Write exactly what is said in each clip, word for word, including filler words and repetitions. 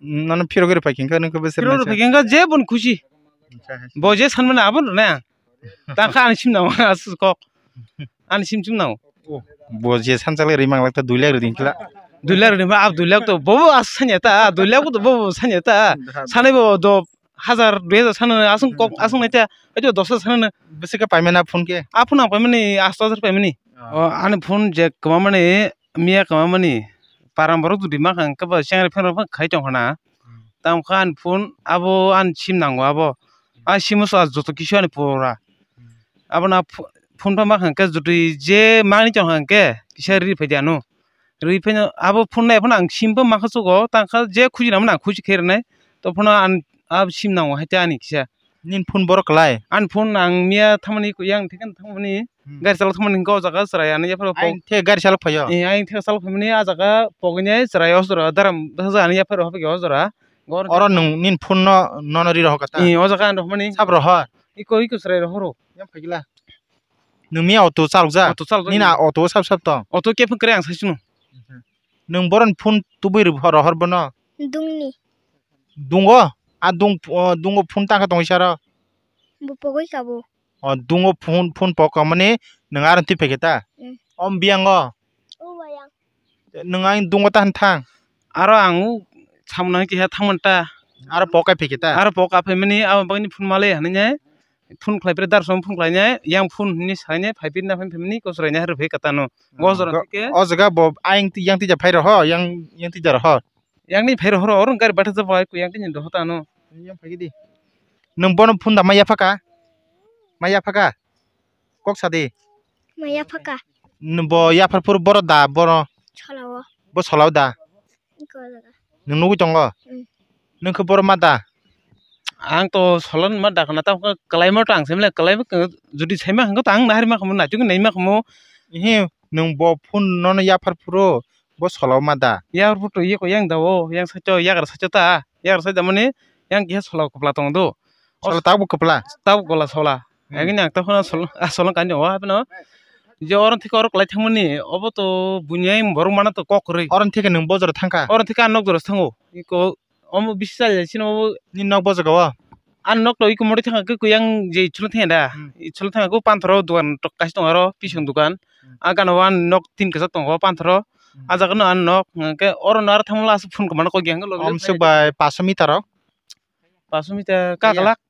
Nono phirogwi rwphai khe nwng khe bwswk Phirogwi naisa. Rwphai khe je boni khusi. Acha, acha. Bo je sanmani abo rwnai ang. Tangkha ani sim nango aswk kok. Ani sim sim nango. Oh, bo je sanjak le ri manglak ta dui lakh ri din kla. Dui lakh ri ma ab dui lakh to bobo as sanya ta, dui lakh to bobo sanya ta. Sanai bo do hazar dui hazar sanai aswk kok aswk nai ta. Ajo dos hazar sanai. Bwswk khe paimani a phone khe? A phone ang paimani asto hazar paimani. Ah. O ani phone je kwmamani miya kwmamani. Parang borok jodi ma kha khe ba chengri phano khai tong khana. Hmm. Tamo khe ani phone abo ani sim nango abo. A simo sa joto kisu ani pura. Hmm. Abo na pho-, phone pha ma kha khe jodi je mani chong kha khe kisa ri phai di ano. Ri phai no abo phone nai phano ang sim pha ma kha chugo tang kha je khuji nang mani ang khuji khe rwnai. To phano an a sim nango hai te ani kisa. Nini phone borok kwlai? Ani phone ang miya thangmani yang thikhe thangmani. Hmm. Gari chalok thangmani hwnkhe o jaga chwrai ani yapharo pok. Ayang the gari chalok phaio? Eh, ayang the chalok phaimani ah jaga pogini chwrai o jora daram bwsajak ani yapharo haphaikhe o jora. Oro nwng nini phone no, nono ri rohor kha ta? Eh, o jaga ang rohormani. Sab rohor? Iko, iko chwrai rohoro. Yang phaikla. Nwng miya auto chalokjak? Auto chalokjak. Nini auto sab sab tong? Auto khe phone kwrwi ang sai sino. Nwng boroni phone tubui rohor bono? Dungni. Dungo? A dung, o, dungo phone tangkha tongwi saro? Bo pogwi kabo. O, dungo phone, phone pok kamani nwng aro twi phaikhe ta? Mm. Om biyango? O bayang. Nwng ang dungo ta han thang? Aro ang u samna keha thangman ta. Aro pok kai phaikhe ta? Aro pok kai phaimani abo bagni phone male hanine. Phone khlai pre dar som phone khlai ne yang phone hini sai ne phai pir na phai phaimani ko chwrai ne har phai kata no. Go jora tike. O jaga bo ayang ti, yang tija phai roho, yang, yang tija roho. Yang ni phai roho oro gari batha jabo ai ku yang tini doho ta no. Yang phai di. Nwng bono phone da maya phaka? Maya phaka? Kok sadi. Maya phaka. Nwng bo yaphar phuru boro da boro. Solao. Bo solao da. Iko jaga. Nwng nugui tongo? Mm. Nwng khe boro ma da? Ang to solon ma da khna, tamo khe kwlaima to ang saimle, kwlaima khe jodi saima hwnkhe to ang nahar ma khamu, naituk nai ma khamu. Ihi, nwng bo phone nono yaphar phuru bo solao ma da? Yaphar phuru to yeko yang da o, yang saicho, yagra saicho ta, yagra sai da mani yang kiha solao kwpla tong do. Sola tabuk kwpla? Tabuk gola sola. Hmm. Agini ang tokhono sol-, ah, solong kani o, hapheno je oro thike oro kwlai thangmani, obo to buini borok mana to kok kwrwi. Oro thike nwng bojaro thangkha? Oro thike ang nok jora thango. Iko omo bisi chali chini obo. Nini nok bojaga o? Ani nok to iko mori thangkha khe kuyang je icholo thangya da. Hmm. Icholo thangkha khe panthoro dogan tok kaisa tong aro pisong dogan. Hmm. A gana o ani nok tin kwchak tongo panthoro. Hmm. A jaga no ani nok hwnkhe oro no aro thangmani aswk phone kwmana kok ya hwnkhe logi. Om swk bai paso meter o? Paso meter kakalak.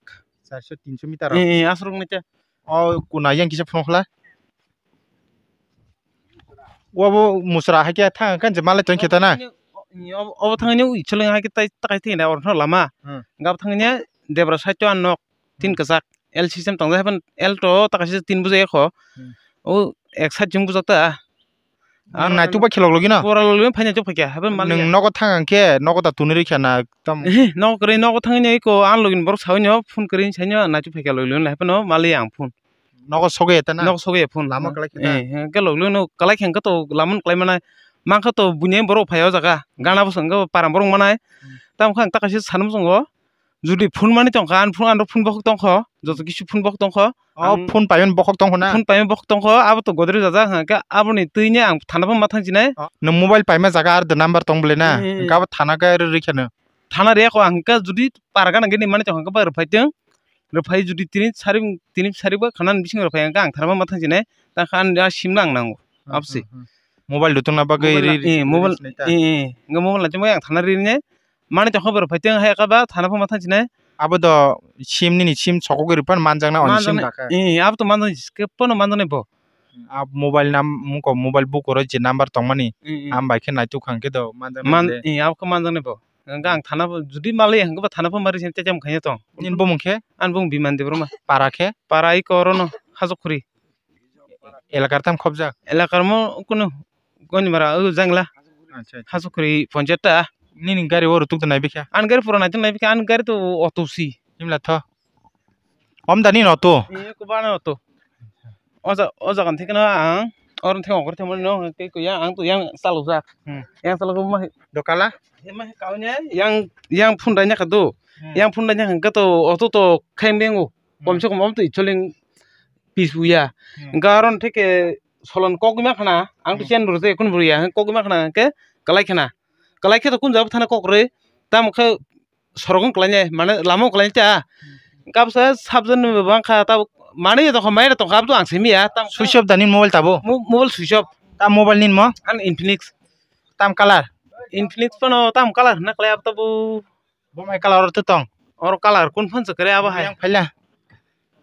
Charso tinso meter. Eh, eh, aswk meter. O kuna yang kisa phone khla. Obo musra hai khe thang kan je malai tong khe ta na. Obo thangni icholo hai khe tai takai thina oro lama. Hmm. Gab thangni debra side to an nok tin kwchak. L system tong jai haban L to takai se tin bujai kho. Hmm. O ek side jung bujak ta. Ang naituk bai khe log logi no? Pora log logi phai naituk phai kha, habai mal nwng ya. Nogo thang ang khe, nogo da tuni rikha na, tam. Eh, nogo kwrwi, nogo thangwi no iko, ang logi ni borok sawi no, phone kwrwi sawi no, naituk phai kha log logi no, habai no mal ya ang phone. Nogo sogwi ya ta na? Nogo sogwi ya phone. Lama kwlai khe ta? Eh, eh, hwnkhe log logi no, kwlai khe hwnkhe to lama no kwlai manai. Mankha to buini borok phai o jaga, gana bwskango parang borok manai. Hmm. Tamo khe ang ta kaisa sanwi muchungo. Jodi phone mani tongkha, ang phone, ang phone bokhok tongkho, joto kisu phone bokhok tongkho. O ang phone paimani bokhok tongkho na? Phone paimani bokhok tongkho, abo to godrej rajak hwnkha khe, aboni twini ang thana phano ma thang sinai. O, nwng mobile paima jaga ar de number tong bwle na? Hmm. Hwnkhe abo thana khe rwrwi kheno. Thana rwya kho ang hwnkha, jodi para gana gini mani tongkha khe ba rwphai tong. Rwphai jodi tini sari, tini sari ba khana ni bising rwphai hwnkha ang thana phano ma thang sinai. Ta khan ya sim lang nango. Hmm, absi. Hmm, hmm. Mobile dutong na bagwi mobile ri-, na, eh, ri-, mobile, ri sinai ta? Eh, eh. Hwnkha mobile na chumui ang thana rwrwi nai. Mani tongkha borok phai tong hai kha ba thana phano ma thang sinai. Abo do sim nini sim sokogwi rwphano manjakna oni sim manjaknai, dakha. Eh, abo to manjaknai, kebono manjaknai bo. Ab mobile nam mungko mobile book oro je number tongmani, eh, eh, am bai khe naituk kha hwnkhe do manjaknai. Man, le, eh, abo khe manjaknai bo. Hwnkhe ang thana bo, jodi malai hwnkhe ba thana phano ma rwsini tei tamo khaina tong. Nini bumung khe? Ani bumung Biman Debbarma. Para khe? Para iko orono Hajokhuri. Elakar tam khobjak? Elakar mo kunu Gonimara, o Jangla. Acha, acha. Hajokhuri ponchayat ta. Nini gari oro tukda naibikha? Ani gari pura naitok naibikha, ani gari to auto si. Himla tho. Om da nini auto? Ee, kubana auto. O ja-, o jaga thikno ang, oro thik ongkor thangmani no, tei ko yang, ang to yang chalokjak. Hmm. Yang chalok ma. Dokala? He ma kaune, yang, yang phone daina kha do. Hmm. Yang phone daina kha to auto to khaim bengo. Hmm. Komse kom om to icholing pis buya. Hmm. Hwnkhe aron theke solon kok ma khna, ang to, hmm, chen bro je kun bro ya, kok ma khna hwnkhe kalai khna. Kalai khe to kun jabo thana kok re, tamo khe sorok wng kwlainai, mane lama wng kwlainai ta. Kabsa subject ni bo wngkha, tamo manwi tongkha, maira tongkha, abo to ang simi ya. Tamo switch off da nini mobile tabo? Mo-, mobile switch off. Tam mobile nini mo? An Infinix. Tam color? Infinix phano tam color hwnna kwlai abo tabo. Bo mai color oro tong? Oro color kun phano se kwrwi abo hai. Yang phaila.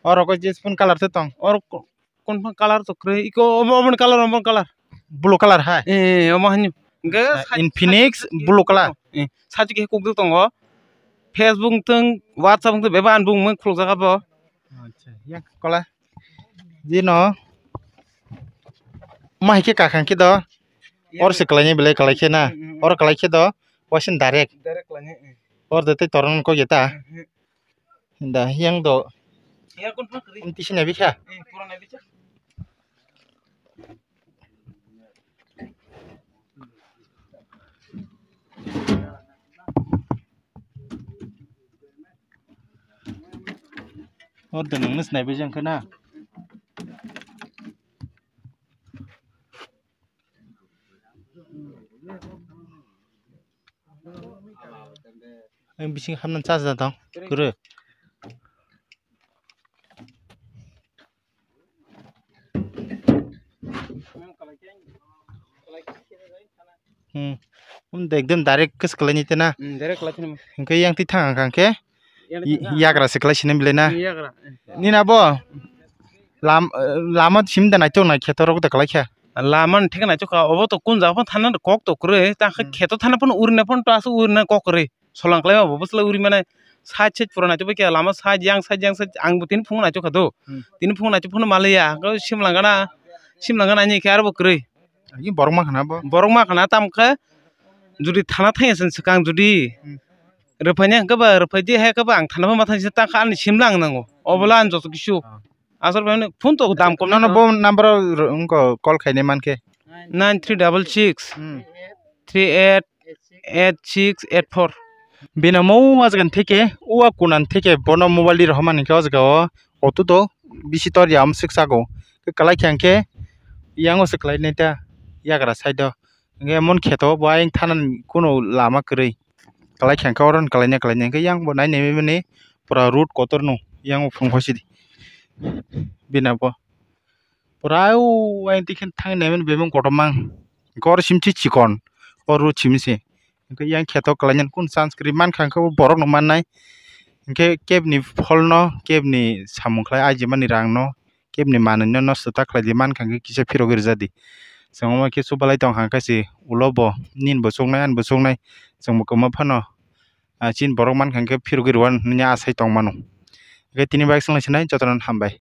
Oro ko je spoon color tong? Oro ko-, kun phano color to kwrwi. Iko omo, omo ni color, omo ni color. Blue color hai? Eh, omo hani. Hwnkhe sa-, Infinix sa-, blue color. Eh, sachi khe kukduk tongo. Facebook tong, WhatsApp tong bebak ani bumung khulukjak abo. Acha, yang kola. Jino. Mahai khe kakhang khe do. Or se kwlaini belai kwlai khe na. Mm, mm, mm. Or kwlai khe do. Wasin direct. Direct kwlaini, mm. Or de tei torong kok ya ta. Mm, mm. Da yang do. Ya kun phang kri. Tisi na bikha. Eh, pura na bikha. Or de nang nus na bijang khe na. Ang bising hamna cha cha tong kwrwi. Hmm. Um, ekdom direct khe kwlaini tena. Hmm, direct kwlai kheno. Hwnkhe yang twi thang ang khe. Yang twi thang. Yagra se kwlai sini belai na. Hmm, yagra. Nini abo lam-, lama sim da naitok nai khe torok da kwlai kha. Lama ni thik naitok kha, obo to kun jaga phano thana kok to kwrwi, ta khe Hmm. Kheto thana phano urina phano to aswk urina kok kwrwi. Solang kwlai ma bo bwsla uri mane side side pura naitok bai khe lama side yang side yang side ang bo tini phungo naitok kha do. Hmm. Tini phungo naitok phano maliya, hwnkhe simlang gana, simlang gana ani khe aro bo kwrwi. Borok ma khana bo. Borok ma khana tam khe jodi thana thangya se swkang jodi Hmm. Rwphaini hwnkhe ba rwphai di hai khe ba ang thana ma thangsi ta kha ani simlang nango. Obola ang joto kisu. Ah. Aswk bai phone to dam kom Nono no. Bo number o ro-, wngkha call khainai mankhe. Nine three double six Hmm. three eight eight six eight four. Bini omo o jaga ni theke, o kunan theke bono mobile di rohormani khe o jaga o auto do bisi tor ya omo swk sago. Kwlai khe hwnkhe yang o se kwlai nai ta yagra side o. Hwnkhe emon kheto bo ayang thana ni kuno lama kwrwi. Kwlai khe hwnkhe oro ni kwlaina kwlaina hwnkhe yang bo nai nai mani pura road kotor no yang bo phung hosi di. Bini bo pura o ayang twi khe thang nai mani bebak kotorma hwnkhe oro sim se chikon o road sim se hwnkhe yang kheto kwlaina kunu chance kwrwi mankha hwnkhe bo borok no mannai hwnkhe kebni pholno kebni samung khlai aijimani rangno kebni manwino nosto ta khlai di mankha hwnkhe kisa phirogwi rwja di. Chwng omo khe chubalai tongkha hwnkhe se ulo bo nini bo chuknai ani bo chuknai chwng bo kwma phano, ah, chini borok mankha hwnkhe phirogwi rwya hwnwi asai tongmano. Hwnkhe tini bai chwng lai sinai jotono hambai.